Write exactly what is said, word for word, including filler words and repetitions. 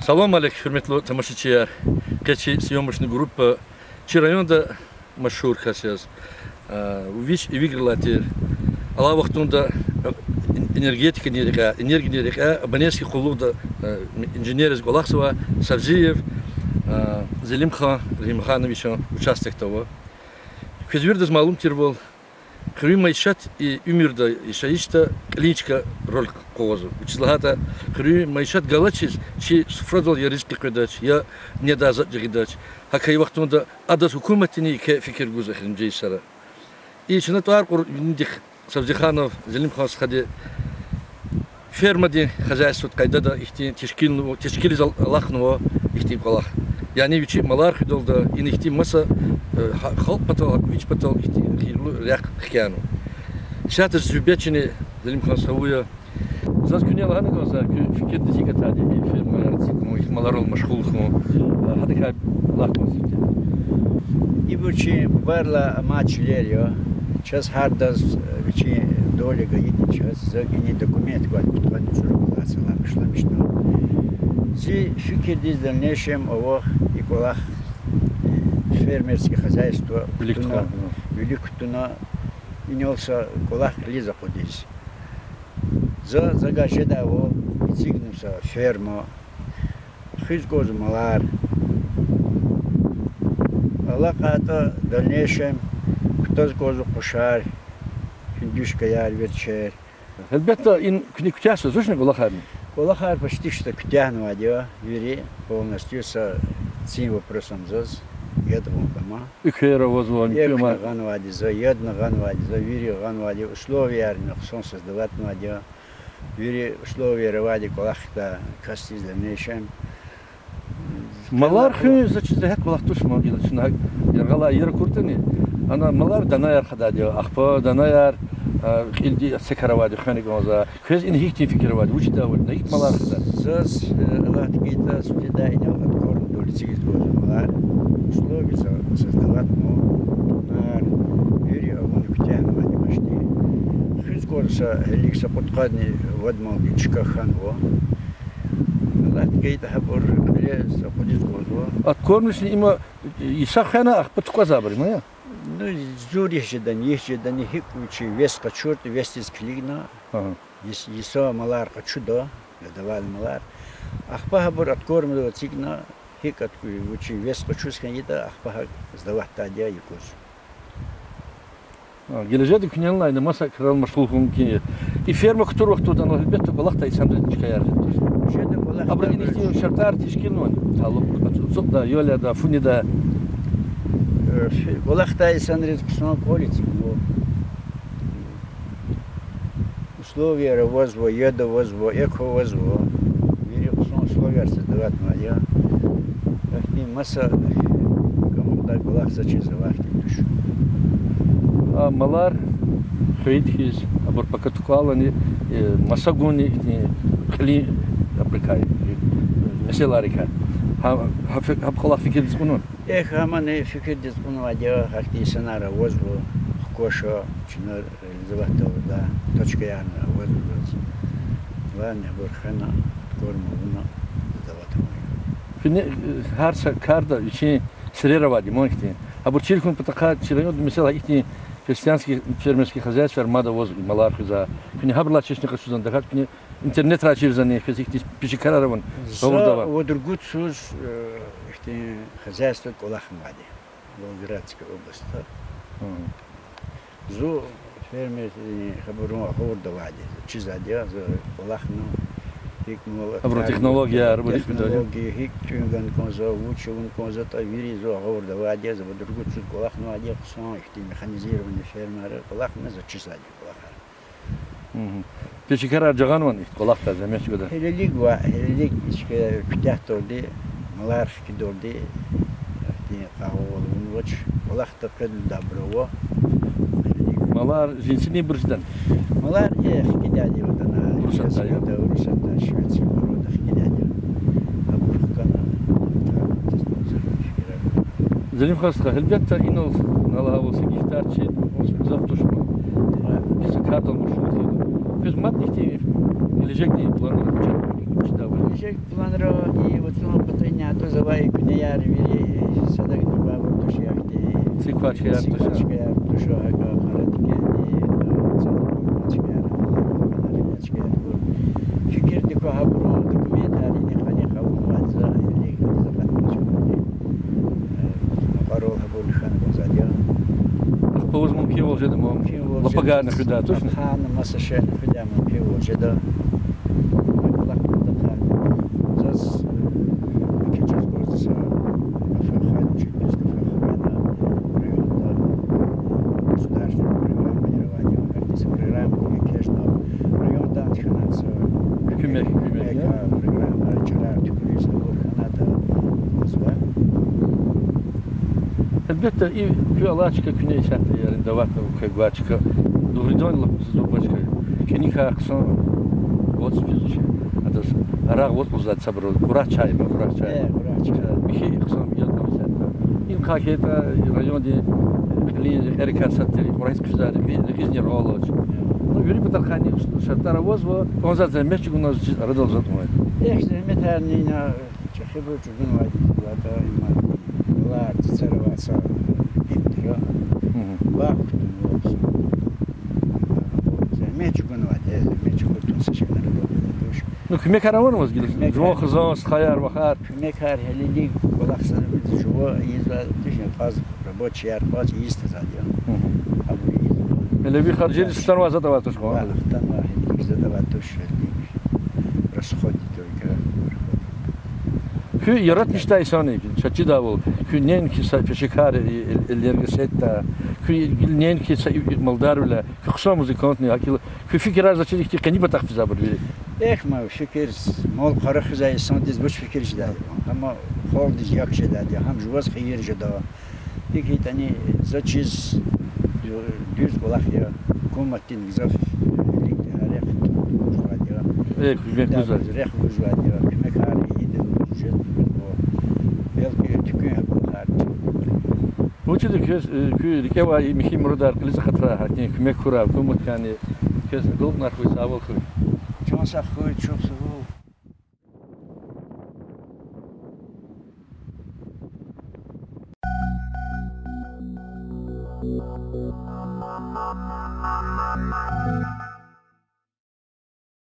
Салам алейк, гьуьрметлу тамашачияр. Къе чи съёмочный группа чи районда машгьур кас яз, а, вич ивигрилай тир. Алай вахтунда, а, эн-, энергетикадин рекьяй, энергиядин рекьяй, абонентский къуллугъда, а, инженер яз кӀвалахзавай Савзиев, а, Зелимхан Рагьимхановичан участокда ава. Квез виридаз малум тирвал, хуьруьн майишат и уьмуьрда, яшайишда кьилин чка роль къугъвазва. Вучиз лагьайтӀа хуьруьн майишат галачиз чи суфрадал я ризкьи къведач, я недай затӀ жагъидач. ГьакӀ хьайи вахтунда адаз гьукуматдини еке фикир гуз эхиримжи йисара. И чна тӀвар кьур винидихъ, Савзиханов Зелимхан стхади фермадин хозяйстводин къайдада ихьтин тешкилнава, тешкилиз ал-, алахънава ихьтин кӀвалах. Яни вичи малар хуьдалда, ина ихьтин маса, э, ха-, халкь патал, гьакӀ вич патал ихьтин хийирлу рехъ хкянава. Исятда заз суьгьбетчини, Зелимхан, сагъ хьуй. Заз куьне лагьана кӀанзава, куь фикирдиз гьикӀ атайди и фермаяр эцигун, ихьтин маларал машгъул хьун, э, гьадакай лагь кӀанзава. Ибур чи бубайрилай амай чилер я. Чаз гьардаз, э, вичин доля гайитӀа чаз, за гила документ квай пудкъанни цӀуругуд лагьай йисалай башламишна. Зи фикирдиз дальнейшем авахь и кӀвалах, э, фермерский хозяйство вилик кутуна, вилик кутуна, инал са кӀвалах кьилиз акъудиз. За, за гьа жедайвал, эцигна са ферма, хуьз кӀанзава малар. АлакьайтӀа дальнейшем кутаз кӀанзава къушар, индюшкаяр, верчер. Гьелбетда, ин куьне куьтягьзавачни кӀвалахарни? КӀвалахар почти что куьтягьнавайди я, вири полностью са цин вопрос ам заз, яд гъун кӀама. Эквер авазва, эквер гъанвайди я за, ядни гъанвайди я за, вири гъанвайди я, условияярни хъсан создаватьнавайди я. Вири условияр авайди кӀвалахдай касдиз дальнейшем. Малар хуьн за чиз регьят кӀвалах туш ман гила, чна гьакӀ яргъалай иер акуртӀани, ана малар данаяр хадайди я, ахпа данаяр, а, кьилди эцекар авайди хвена кӀанзава. Квез ина гьихьтин фикир авайди, вучиз авайди, ина гьикӀ малар хада? Заз, э, Аллагьди гайитӀа, студияда инал откормдал эцигиз кӀанзава малар. Условия са-, создаватьна, тунар, вири авуна куьтягьнавайди почти. Хуьз кӀанзава са гьелелиг са кьудкъадни вад малдин чка хьанва. Аллагьди гайитӀа, гьабур кьилиз акъудиз кӀанзава. Откормишни има йиса хвена, ахпа тукӀвазвайбур има я? Ну, зур йис жедани, йис жедани, гьикӀ вичин вес къачуртӀа, весдиз килигна, йис-, йиса малар къачуда, годовалый малар. Ахпа гьабур откормдал эцигна, гьикӀ ат-, вичин вес къачуз хьайитӀа, ахпа гьакӀ сдаватьдайди я юкъуз. А, гележегда куьне лагьана, маса крарал машгъул хьун мумкин я. И ферма кутур вахтунда ана гьелбетда кӀвалахдай инсанриз чкаяр жеда туш. Жеда кӀвалахдай. Абуру ина ихьтин шартӀар тешкилнавани, талукь ацукьдай, ёлдайди, фунидай? Э, фи-, кӀвалахдай инсанриз хъсан кӀвал эцигнава. Условияр авазва, яд авазва, экв авазва. Вири хъсан условияр создаватьнавайди я. Ахьтин маса кӀамукьдай кӀвалах за чиз авай хьтин туш. А малар хвейиди хьиз, абур пака тукӀвалани, э, маса гунни, э, кьилин абурукай, э, месэлайрикай. Гьа, гьа фи-, гьа кӀвалах фикирдиз кьунвани? Эхь, гьамани фикирдиз кьунвайди я, гьахьтин инсанар авазва, хкваша, чна реализовать авурда, точкаярни авазва заз. Главное, абур хвена, откорм авуна, сдавать авун я. Куьне, э, гьар са карда вичин сирер авайди ман хьтин. Абур чир хьун патахъай чи районда, месела, ихьтин крестьянский фермерский хозяйствояр мад аваз, малар хуьзвай. Куьне гьабурулай чешне къачузвани, тахьайтӀа куьне интернетрай чирзани, квез ихьтин пешекарар авани? За ва другуцуз, э, ихьтин хозяйствода кӀвалахнавайди, Волгоградская областьда. Зун фермеррин хабурун агъурдавайди, чизвайди я, за кӀвалахна, гьикӀ мал, абурун технологияр, технология, гьикӀ тӀуьн гана кӀанзава, вуч авун кӀанзаватӀа, вири зун агъурдавайди я, за ва другуцуз кӀвалахнавайди я, хъсан ихьтин механизированный фермаяр, кӀвалахна, за чизвайди я кӀвалахар. Пешекарар жагъанвани кӀвалахдай, зегьмет чӀугвадай? Гьелелиг ваъ, гьелелиг, ичке куьтягьдалди, малар хкидалди, ахьтин къагъвал авунвач, кӀвалахда къведалди абур ава. Малар жинсинибур жедани? Малар, э, хкидайди я ватана. Урусатда я? Урусатда, Швеция, порода хкидайди я. Абур хкана, та, фикирар. Зелимхан стха, гьелбетда, инал, ина лагьайвал, са гектар чи, он гзаф туш ман. Са кардал машгъул хьайила. Квез мад ихьтин гележегдин планар чида ава? Гележегдин планар и вацӀун патани ятӀуз авай куьнеяр вири садакьни бубайбур туш я ихьтин. Ци квачкаяр туш я. Ци квачкаяр туш я, гьакӀа къарадикени, цӀуд квачкаяр, квачкаяр. Фикирдик ква гьабурун документар иниз-аниз авунвайди я, за илигиз акъатмишмир. Э, мукьварал гьабурни хьана кӀанзавайди я. Ахпа ваз мумкинвал жеда, мумкинвал жеда. Лапагарни хуьдай, тушни? Лапагар маса шейни хуьдай мумкинвал жеда. Лап патахъай. Заз, э, кичӀез гваз са кафе хьана, чпиз кафе хьана, районда государственный программа яр авайди я, гьахьтин са программа куьмек кечна, райондан хьана са куьмек, куьмек, куьмек, я? А, программа, чарар туькӀуьриз, абур хьанатӀа, гваз ва. Гьелбетда, и куь алай чка куьне исятда ярин даватна, квевай чка, дугъриданни лап зурба чка. КӀаникай хъсан вацӀ физвач. Адаз рагъ вацӀ лугьузвайди сабур, кьурагь чай, кьурагь чай. Э, кьурагь чай. Михьи хъсан яд исятда. Им хьайитӀа, райондин кьилин рекьерикай сад тир, кьурагьиз хъфизвай рекьи-, рекьизни яргъал алач. Ну, вири патарихъайни шартӀар авазва, кӀанзавайди зегьмет чӀугуна заз чиз арадал затӀ авай. Эхь, зегьметарни ина чӀехибур чӀугунвайди я, лагьайтӀа има кӀвалер, цицар авай са пипӀ тир. Мгм. Вахт кутунваз. Зегьмет чӀугунвайди, зегьмет чӀугун тун са шейни арадал туш. Ну, куьмекар авани ваз гила? Куьмекар. Жуван хизан, стхаяр, вахар. Куьмекар гьелелиг кӀвалахзавайди жува ийизвай тушни кьаз, рабочияр кьаз ийиз тазвайди я. Мгм. Абур ийизва. Гьеле ви харжириз хтанвай затӀ авай туш кьван? Ва, хтанвай гьелелиг затӀ авай туш, гьелелиг. Расходы только. Куьн яратмишдай инсан я, чаз чидайвал, куьн неинки са пешекар я, э-, э-, энергосетда, куьн неинки са и-, и-, малдарвиляй, куьн хъсан музыкантни, гьакӀ куь фикирар заз чида ихьтин къени патахъ физвайбур вири. Эхь, ма фикир, мал-къара хуьзвай инсандиз вуч фикир жедайди я? Амма халкьдиз як жедайди я, гьам жуваз хийир жеда. ИкӀ хьайитӀани, за чиз, дуьз кӀвалах я, гьукуматдин гзаф вилик рехъ гузвайди я. Э, куьмек гузвай. Рехъ гузвайди я, куьмекар ийида жеда. Белки туькӀуьн гьа кӀвалахар. Вучиз квез, э, куь рикӀе авай и михьи мурадар кьилиз акъатрай, гьахьтин куьмек хьурай гьукуматдикайни, квез агалкьунар хьуй, сагъвал хьуй. Чан сагъ хьуй, чухсагъул.